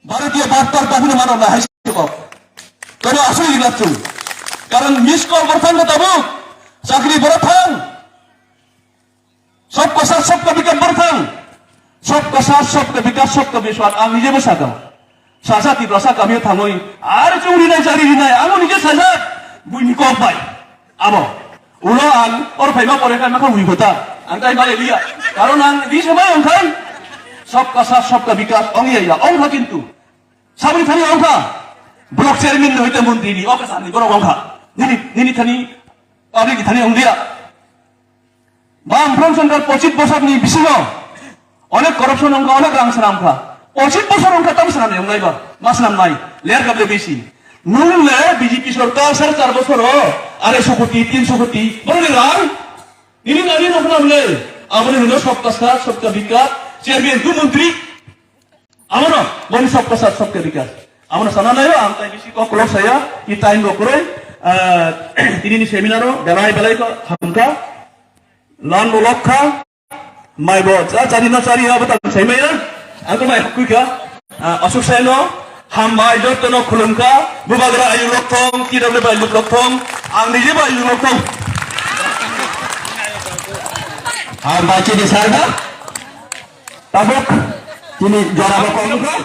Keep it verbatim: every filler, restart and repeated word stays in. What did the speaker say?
Bharatiya bartar bahini mano na hai se kok. Kono asli ilat tu. Karon miss call borthang ka tabuk. Chakri borthang. Sabka saath sabka vikas borthang. Sabka saath sabka vikas sabka vishwas ang nije bo saka. Sasa Tiprasa kamio thangoi ar churi nai chari rinai ang nije sajak. Buini kok bai. Abo. Ulo ang or phaima pore kan makha ui kota. Ang tai bai liya. Karon ang di samai ang khan. Sabka saath sabka vikas ong ya ya ong kha kintu. Saboni thani ong kha. Block chairman ni hoite montri ni oka sani borok ong kha. Nini nini thani public ni thani ong dia. Bam from Shankar pochis bosor ni bisingo onek corruption ong kha, onek rang swnam kha. Pochis bosor ong kha tam swnam ong nai ba, ma swnam nai. Ler gable bisi. Nung le B J P sorkar sar char bosor o arai so koti, tin so koti. Borok ni rang. Nini nani no khna mle. Aboni hino sabka saath, sabka vikas. Chairman tu montri. Amono, boni sabka saath sabka vikas. Amono sana nayo, ang tai bisi kok kolok saya, i time bo koroi, ah, tini ni seminar o, belai belai ko hamka, lan bo lokha, mai bo, cha chari no chari abo ta sai mai na, ang ko mai hakui ka, ah, asuk sai no, ham mai jotto no khulumka, bubagra ayu loktong, T W ba ayu loktong, ang nije ba ayu loktong. Ham mai chini sarda, tabuk, chini jora bo kong ka.